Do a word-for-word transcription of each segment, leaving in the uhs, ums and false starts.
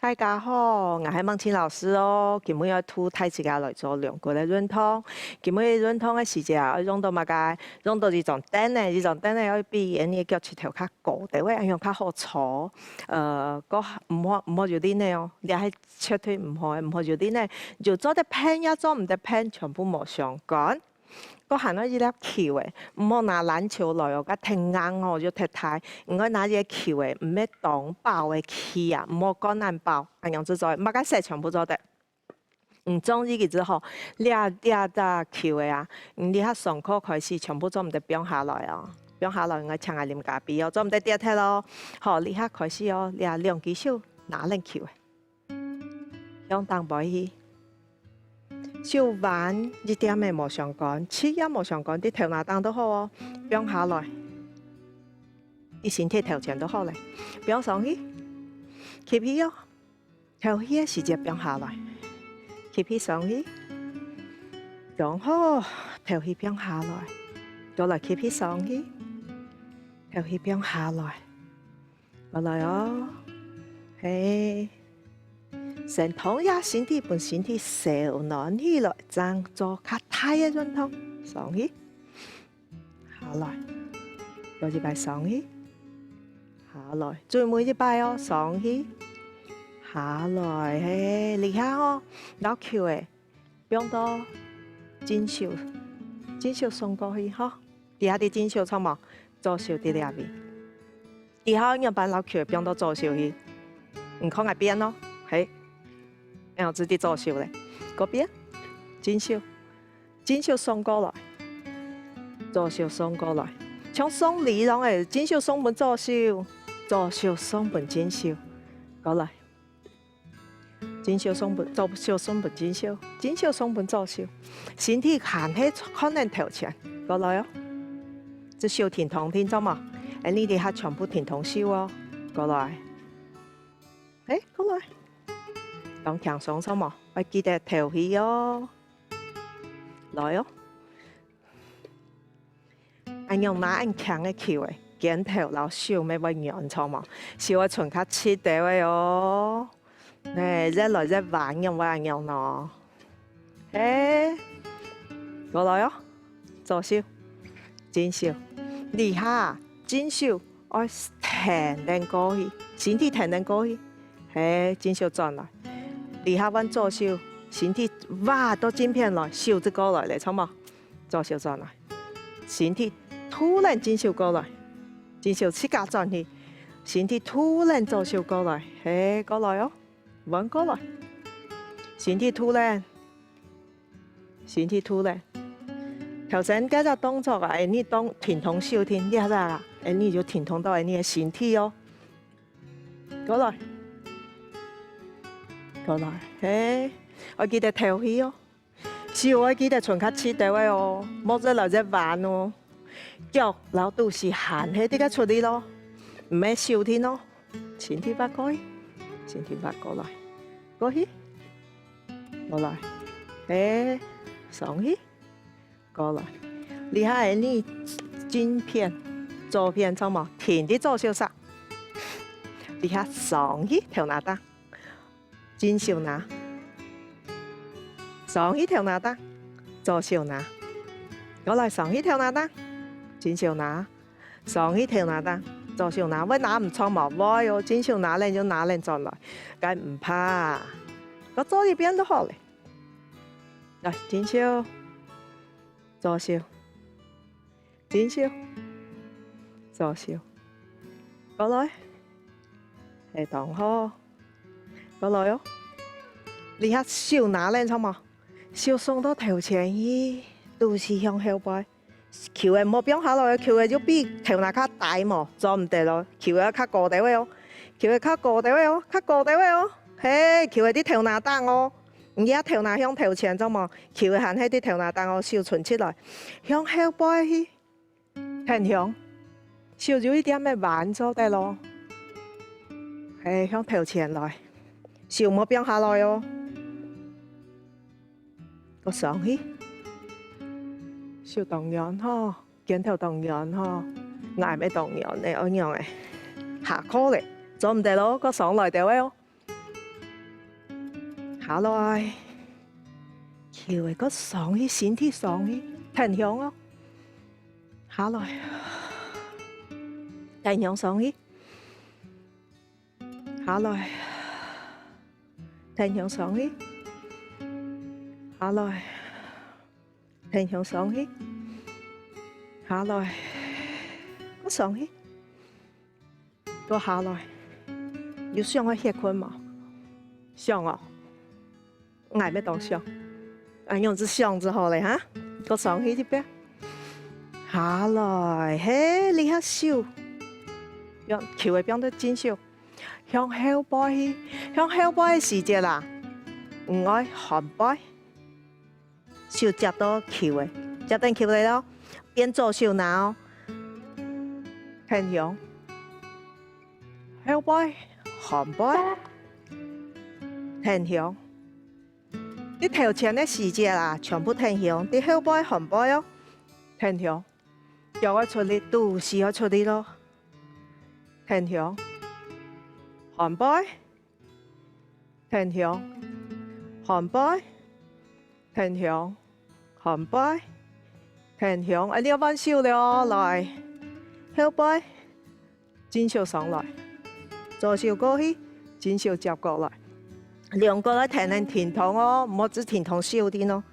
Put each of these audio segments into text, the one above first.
大家好，𠊎係孟青老師哦。今晡日愛渡大自家來做龍骨个運動。今晡日運動个時節啊，愛用到麼个？用到這種凳仔，這種凳仔愛比𠊎等个腳膝頭較高兜仔，恁樣較好坐。呃，過毋好毋好有力呢哦，這係絕對毋好，毋好有力呢。有做得偏也做毋得偏，全部無相干。 過還愛一粒球仔，毋好拿籃球來哦，該忒硬哦，又忒大。你愛拿一個球仔，毋係當飽个氣啊，毋好乾恁飽，恁樣就做，麼个事全部做得。你中意佢之後，這這隻球仔啊，你這下上課開始全部做毋得放下來哦，放下來𠊎請𠊎啉咖啡哦，做毋得跌忒哦。好，這下開始哦，這兩隻手拿等球仔。 向頂背去。手彎一點仔無相干，直也無相干，在頭那頂都好哦，放下來。在身體頭前都好咧，放上去，吸氣哦，敨氣个時節放下來，吸氣上去，放好，敨氣放下來，過來吸氣上去，敨氣放下來。 過來哦，係，先動一下身體，分身體燒暖起來，正做較大个運動。上去，下來，過一擺上去，下來，最尾一擺哦，上去，下來，係，這下哦，摎球仔放到正手，正手送過去吼。 這下在正手著無？左手在這位。這下仰般摎球仔放到左手去？你看𠊎變咯，係，恁樣就在左手咧。過變，正手，正手送過來，左手送過來，像送禮樣仔，正手送分左手，左手送分正手，過來。 正手送分，左手送分正手，正手送分左手。身體還係看等頭前，過來哦。這手停動，停著無？恁呢這下全部停動手哦，過來。係，過來。當輕鬆著無？愛記得敨氣哦。來哦。 恁樣拿恁輕个球仔，肩頭摎手乜會軟著無？手愛伸較直兜仔哦。係，越來越彎，仰會恁樣呢？係，過來哦，左手，正手，這下正手愛挺等過去，身體挺等過去，係，正手轉來，這下換左手，身體滑到正片來，手就過來咧，著無？ 左手轉來，身體渡等正手過來，正手自家轉去，身體渡等左手過來，係，過來哦，換過來，身體渡等，身體渡等。頭先該隻動作啊，恁呢當停動手停，這隻啊，恁呢就停動到恁呢个身體哦。過來，過來，係，愛記得敨氣哦。 手愛記得伸較直兜仔哦，莫越來越彎哦。腳摎肚屎還係在該出力咯，毋係手停哦。身體滑過去，身體滑過來，過去，過來，係，上去，過來。這下係你正片、左片著無？停在左手上。這下上去頭那頂。 正手拿，上去頭那頂，左手拿，過來上去頭那頂，正手拿，上去頭那頂，左手拿，會拿毋著無？會哦，正手拿等就拿等轉來，該毋怕，過做一遍就好咧。來，正手，左手， 正手，左手，過來，係當好，過來哦。這下手拿等著無？手送到頭前去，肚屎向後背。球仔莫放下來，球仔就比頭那較低無，做毋得咯。球仔較高兜仔哦，球仔較高兜仔哦，較高兜仔哦。係，球仔在頭那頂哦。 你个頭那向頭前著無？球仔還係在頭那頂哦，手伸直來，向後背去，挺胸，手有一點仔彎做得咯。係，向頭前來，手莫放下來哦。過上去，手當軟吼，肩頭當軟吼，𠊎乜當軟呢，恁樣仔。下課咧，做毋得咯，過上來兜仔哦。下來，手个个上去，身體上去，挺胸哦。下來，挺胸上去。下來，挺胸上去。下來，挺胸上去。下來，个上去。 个下來。有想愛歇睏無？想哦，𠊎乜當想。恁樣子想就好了哈。个上去這片。下來，嘿，這下手，用手个放到正手，向後背去，向後背个時節啊，毋愛寒背。 手接到球个，接等球个咯，變左手拿哦。挺胸，後背，寒背，挺胸。你頭前个時節啊，全部挺胸，你後背寒背哦。挺胸，腳愛出力，肚屎愛出力咯。挺胸，寒背，挺胸，寒背， 挺胸，寒背，挺胸，哎，你愛換手了哦，來，後背，正手上來，左手過去，正手接過來，兩个愛挺等停動哦，毋好只停動手定哦。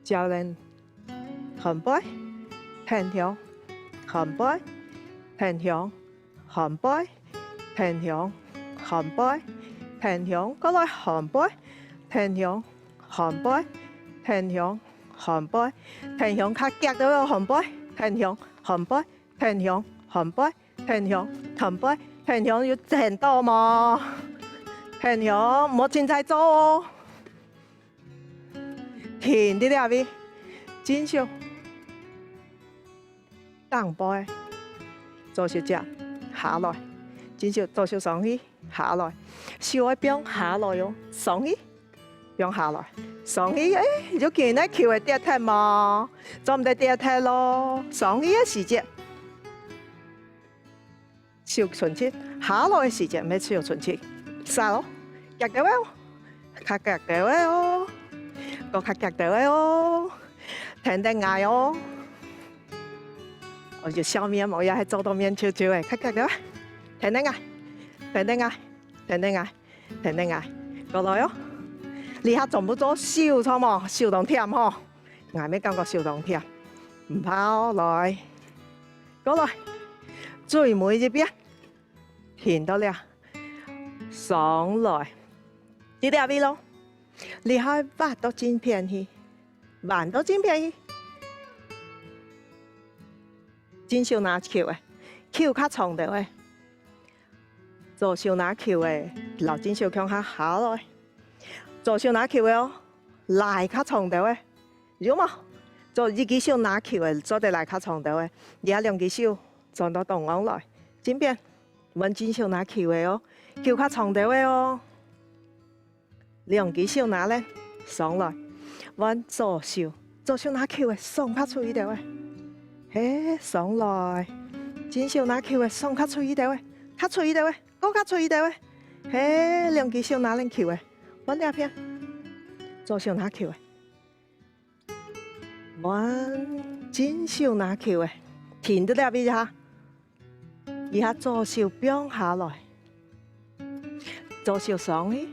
教練，寒背，挺胸，寒背，挺胸， 寒背，挺胸，寒背，挺胸，過來寒背，挺胸，寒背，挺胸，寒背，挺胸，較遽兜哦，寒背，挺胸，寒背，挺胸，寒背，挺胸，寒背，挺胸，有整到無？挺胸，莫凊彩做哦。停在這位，正手。 頂背，左手接，下來，正手，左手上去，下來，手愛放下來哦，上去，放下來，上去，哎，有見到球會跌忒無？做毋得跌忒咯，上去个時節，手伸直，下來个時節，毋係手伸直，煞咯，遽兜仔哦，較遽兜仔哦，過較遽兜仔哦。 挺等𠊎哦。哦，有笑面無？也係做到面臭臭个，較遽兜仔。挺等𠊎，挺等𠊎，挺等𠊎，挺等𠊎，過來哦。這下全部做手著無？手當忝吼。𠊎乜感覺手當忝。毋怕哦，來。過來。最尾一遍。停到這。上來。在這位咯。這下滑到正片去。 彎到正片去。正手拿球仔，球較長兜仔。左手拿球仔，摎正手共下下來。左手拿球仔哦，拉較長兜仔，有無？做一隻手拿球仔，做得拉較長兜仔。這兩隻手轉到中央來，正片，換正手拿球仔哦，球較長兜仔哦。 兩隻手拿等，上來，換左手，左手拿球仔，送較出去兜仔。嘿，上來，正手拿球仔，送較出去兜仔，較出去兜仔，過較出去兜仔。嘿，兩隻手拿等球仔，換這片，左手拿球仔。 換正手拿球仔，停在這位一下，這下左手放下來，左手上去，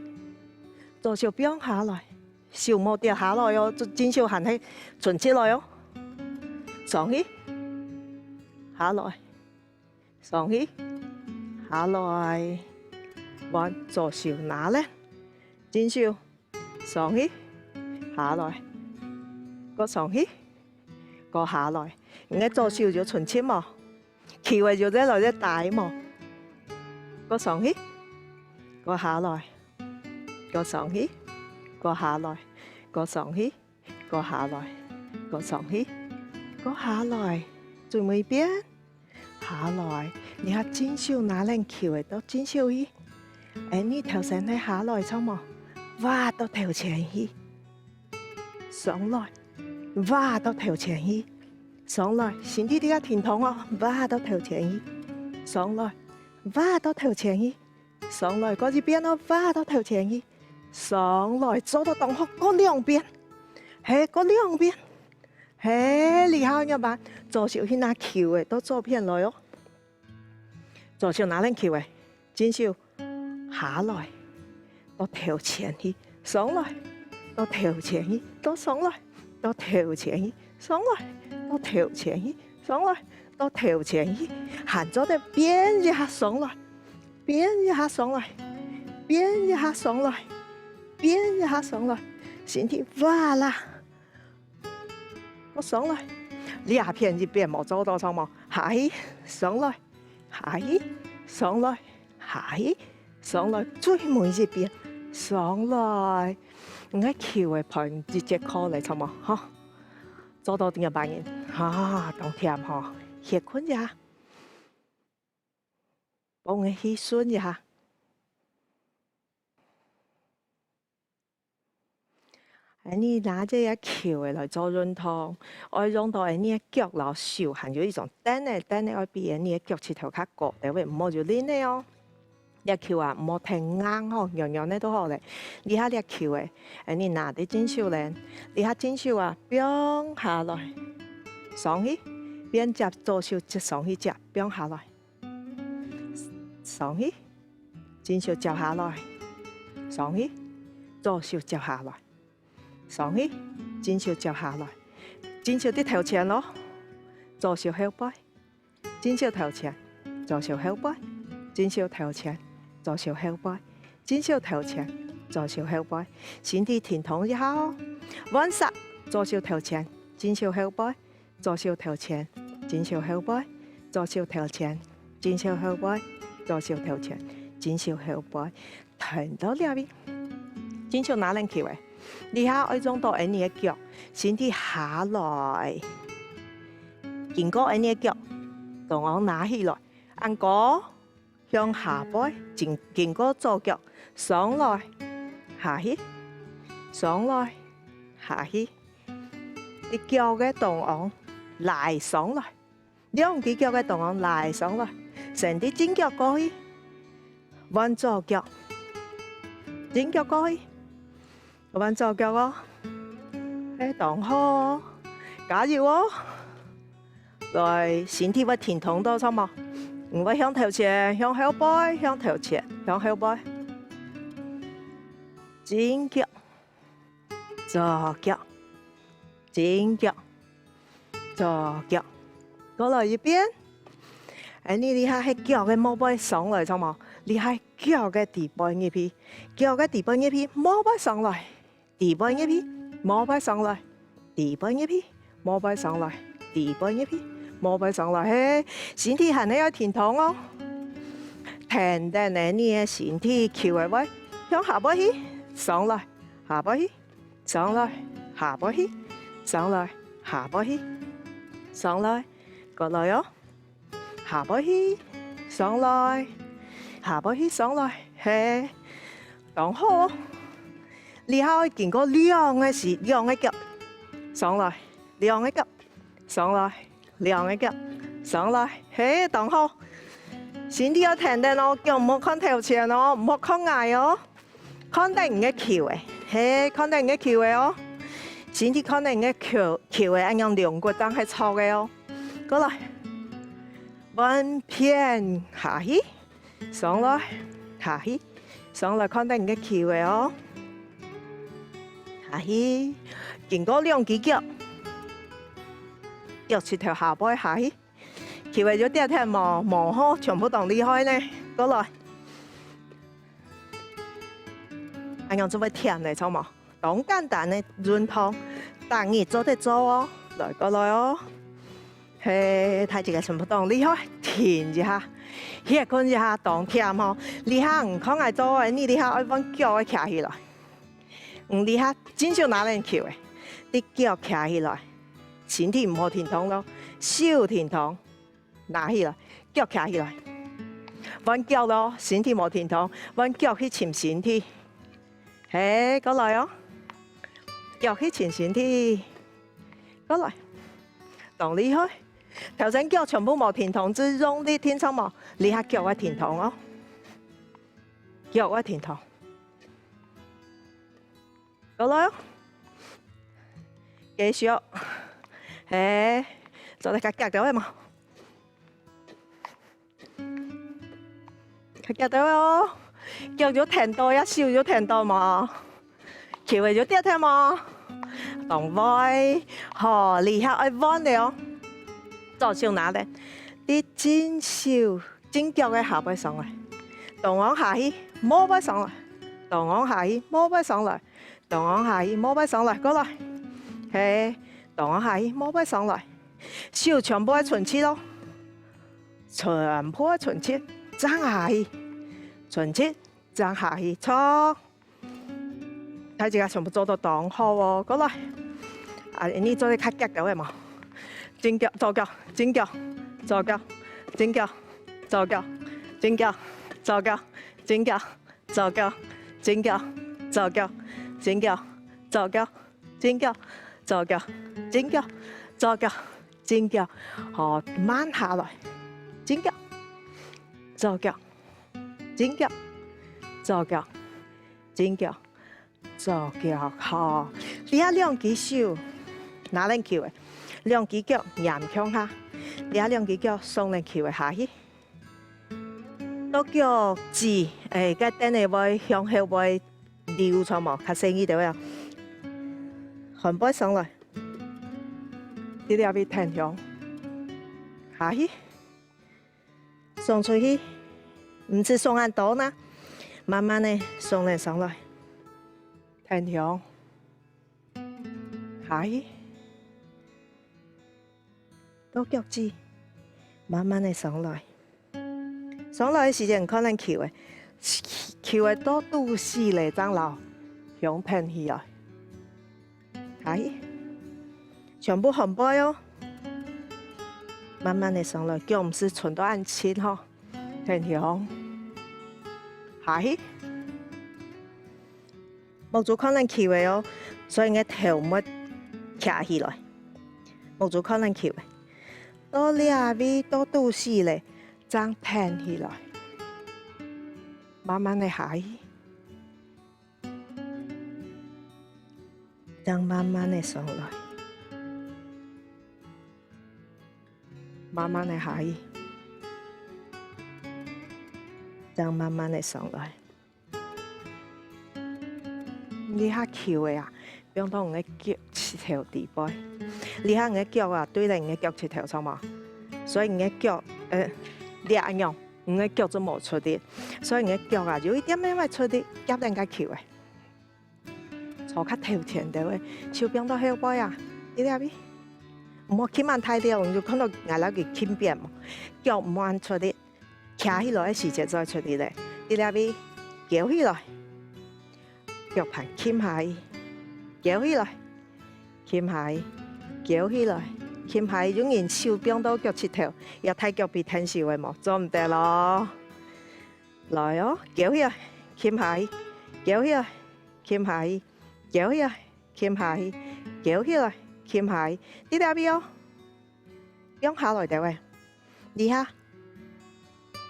左手放下來，手莫跌下來哦，正手還係伸直來哦，上去，下來，上去，下來，換左手拿等，正手 上去，下來，過上去，過下來。你个左手有伸直無？球仔有在來在打無？過上去，過下來，過上去，過下來，過上去，過下來，過上去，過下來。最尾一遍。 下來，這下正手拿等球仔到正手去。恁呢頭先係下來著無？滑到頭前去。上來，滑到頭前去。上來，身體這下停動哦，滑到頭前去。上來，滑到頭前去。上來，過一遍哦，哇，到頭前去，上來，做到當好，過兩遍，係，過兩遍，係，這下仰般，左手去拿球仔，到左片來哦。左手拿等球仔，正手下來，到頭前去，上來，到頭前去，到上來，到頭前去，上來，到頭前去，上來，到頭前去，還做得變一下上來，變一下上來，變一下上來，變一下上來，身體哇啦，過上來，這片一遍無做到著無？下去，上來，下去，上來，下去，上來，最尾一遍，上來。你个球仔盤一節課來，著無？吼，做到仰般形？哈，當忝吼，歇睏一下。 幫你去順一下。恁呢拿這个球仔來做運動，愛用到恁呢个腳摎手，還有一種凳仔，凳仔愛比恁呢个腳膝頭較高，但係毋好有輪仔哦。這球啊，毋好忒硬吼，軟軟个就好咧。這下這球仔，恁呢拿在正手咧，這下正手啊，放下來，上去，變接左手接上去接，放下來。 上去，正手接下來，上去，左手接下來，上去，正手接下來，正手在頭前咯，左手後背，正手頭前，左手後背，正手頭前，左手後背，正手頭前，左手後背，身體停動一下哦，換煞，左手頭前，正手後背， 左手頭前，正手後背，左手頭前，正手後背，左手頭前，正手後背，停到這位。正手拿等球仔，這下愛用到恁呢个腳，身體下來，經過恁呢个腳，中央拿起來，恁高。 向下背，經，經過左腳，上來，下去，上來，下去。一腳个中央，拉上來，兩隻腳个中央拉上來，先對正腳過去，換左腳，正腳過去， 換左腳哦，係當好哦，加油哦！來，身體會停動到，著無？毋會向頭前，向後背，向頭前，向後背。正腳，左腳，正腳， 左腳。過來一遍。恁呢這下係腳个末背上來，著無？這下係腳个底背入去，腳个底背入去，末背上來，底背入去，末背上來，底背入去，末背上來，底背入去，末背上來。係，身體還係愛停動哦。停等呢，你个身體球仔會向下背去，上來，下背去， 上來，下背去，上來，下背去，上來，過來哦。下背去，上來，下背去，上來，係，當好哦。這下愛經過兩个時，兩个腳，上來，兩个腳， 上來，兩个腳，上來，係，當好。身體愛挺等哦，腳毋好看頭前哦，毋好看𠊎哦。看等你个球仔，係，看等你个球仔哦。身體看等你个球，球仔恁樣龍骨正係著个哦。過來，換片下去。 上來，下去，上來看等你个球仔哦。下去，經過兩支腳，腳膝頭下背下去。球仔有跌忒無？無吼，全部當厲害呢。過來。恁樣就會忝了，著無？當簡單个運動，逐日做得做哦。來，過來哦。 係，大自家全部當厲害，停一下，歇睏一下，當忝吼。這下你看𠊎做个，你這下愛換腳仔徛起來。你這下正手拿等球仔，對腳徛起來，身體毋好停動咯，手停動，拿起來，腳徛起來。換腳咯，身體無停動，換腳去尋身體。係，過來哦，腳去尋身體。 過來，當厲害。頭先腳全部無停動，只用力，聽著無？這下腳愛停動哦。腳愛停動。過來哦，繼續，嘿，做得較遽兜仔無？較遽兜仔哦，腳有停到，也手有停到無？ 球仔有跌忒無？當會，好，這下愛換了哦。左手拿等，在正手正腳个下背上來，當往下去，無背上來，當往下去，無背上來，當往下去，無背上來，過來。嘿，當往下去，無背上來。手全部愛伸直哦，全部愛伸直，正下去，伸直，正下去，著。 大自家全部做到當好哦，過來。啊，你做得較遽兜仔無？正腳，左腳，正腳，左腳，正腳，左腳，正腳，左腳，正腳，左腳，正腳，正腳，正腳，正腳，左腳，正腳，左腳，正腳。好，慢下來，正腳，左腳，正腳，左腳，正腳。 左腳，好。這下兩隻手拿等球仔，兩隻腳黏共下，這下兩隻腳送等球仔下去。到腳趾，欸，該凳仔會向後會溜著無？較細義兜啊。寒背上來，在這位挺胸，下去。 送出去，毋使送恁多哪，慢慢仔送等上來，挺胸，下去，到腳趾，慢慢仔上來。上來个時節，看等球仔，球仔到肚屎咧，正摎胸挺起來。 下去，全部寒背哦。慢慢仔上來，腳毋使伸到恁直吼，挺胸。下去，目珠看等球仔哦，所以你个頭目擎起來，目珠看等球仔。到這位到肚屎咧，正挺起來，慢慢仔下去。 正慢慢仔上來，慢慢仔下去，正慢慢仔上來。這下球仔啊，放到你个腳膝頭底背。這下你个腳啊，對等你个腳膝頭，著無？所以你个腳，呃，這恁樣，你个腳就無出力。所以你个腳啊，有一點點仔出力，夾等該球仔。 坐較頭前兜仔，手放到後背啊，在這位。毋好擎恁大力，你就看到𠊎摎佢擎扁無？腳毋好恁出力，擎起來个時節再出力咧。在這位，翹起來，腳盤擎下去，翹起來，擎下去，翹起來，擎下去。有人手放到腳膝頭，也大腳皮𢯭手仔無？做毋得咯。來哦，翹起來，擎下去，翹起來。 擎下去，翹起來，擎下去，翹起來，擎下去，在這位哦。放下來兜仔。這下，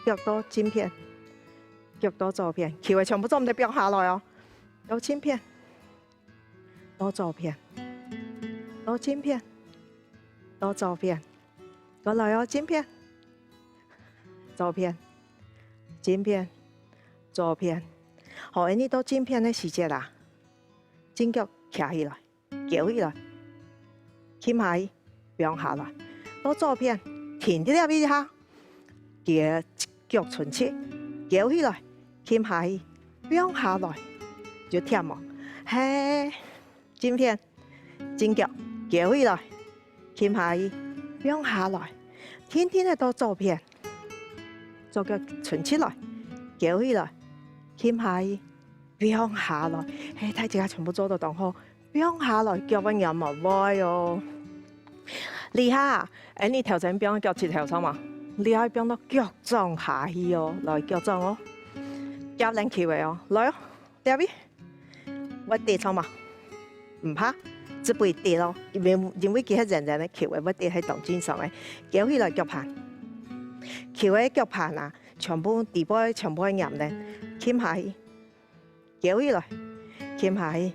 腳到正片，腳到左片，球仔全部做毋得放下來哦。到正片，到左片，到正片，到左片，過來哦，正片，左片，正片，左片。好，恁呢到正片个時節啊， 正腳擎起來，翹起來，擎下去，放下來。到左片，停在這位一下，腳，腳伸直，翹起來，擎下去，放下來。有忝無？嘿，正片，正腳，翹起來，擎下去，放下來。定定仔到左片，左腳伸直來，翹起來，擎下去， 放下來，嘿，大自家全部做到當好，放下來，腳會黏無會哦。這下，恁呢頭前放腳膝頭，著無？這下放到腳掌下去哦，來，腳掌哦，夾等球仔哦，來哦，這位，會跌著無？毋怕，就毋會跌咯，因為，因為佢係圓圓个，球仔會跌係當正常个，翹起來腳盤，球仔腳盤啊， 全部底背全部愛黏等，撳下去，勼起來，撳下去，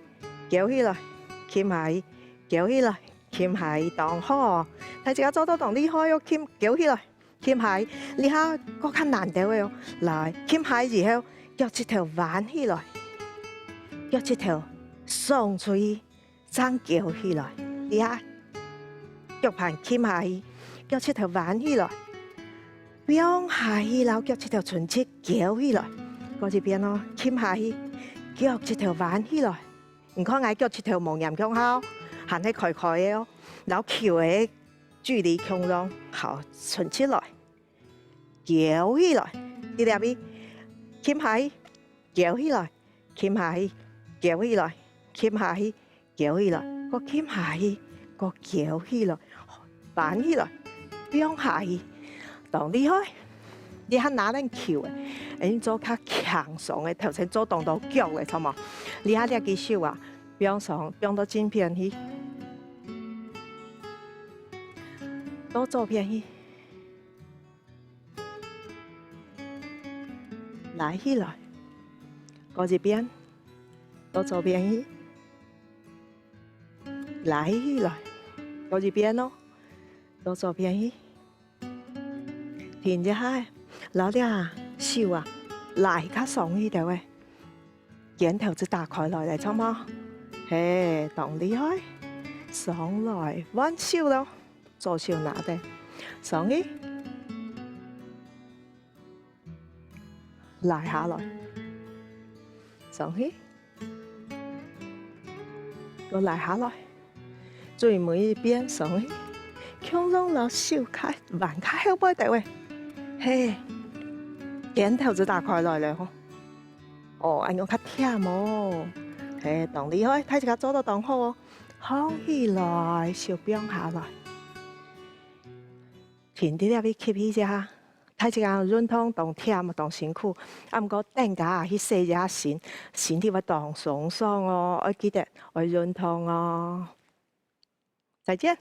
勼起來，撳下去，勼起來，撳下去，當好哦！大自家做到當厲害哦，撳，勼起來，撳下去，這下過較難兜个哦。來，撳下去以後，腳趾頭彎起來，腳趾頭送出去，正勼起來。這下腳盤撳下去，腳趾頭彎起來，放下去，摎腳趾頭伸直，勼起來。過一遍哦，撳下去，腳趾頭彎起來。你看𠊎腳趾頭無黏共下哦，還係開開个哦，摎球个距離共樣，好，伸直來，勼起來。在這位，撳下去，勼起來，撳下去，勼起來，撳下去，勼起來，過撳下去，過勼起來，彎起來，放下去，當厲害！這下拿等球仔，恁樣做較輕鬆个，頭先做當多腳个，著無？這下這隻手啊，放上，放到正片去，到左片去，拉起來，過一遍，到左片去，拉起來，過一遍哦，到左片去。 停一下，摎這手啊，拉較上去兜仔，肩頭就打開來了，著無？嘿，當厲害！上來，換手囉，左手拿等，上去，拉下來，上去。 過拉下來，最尾一遍上去，共樣摎手較，彎較後背兜仔。嘿，肩頭就打開來了吼。哦，恁樣較忝哦。嘿，當厲害，大自家做到當好哦。䟘起來，手放下來。停在這位吸氣一下。 大自家運動當忝、當辛苦，啊，毋過等下去洗一下身，身體會當鬆爽哦。愛記得愛運動哦。再見。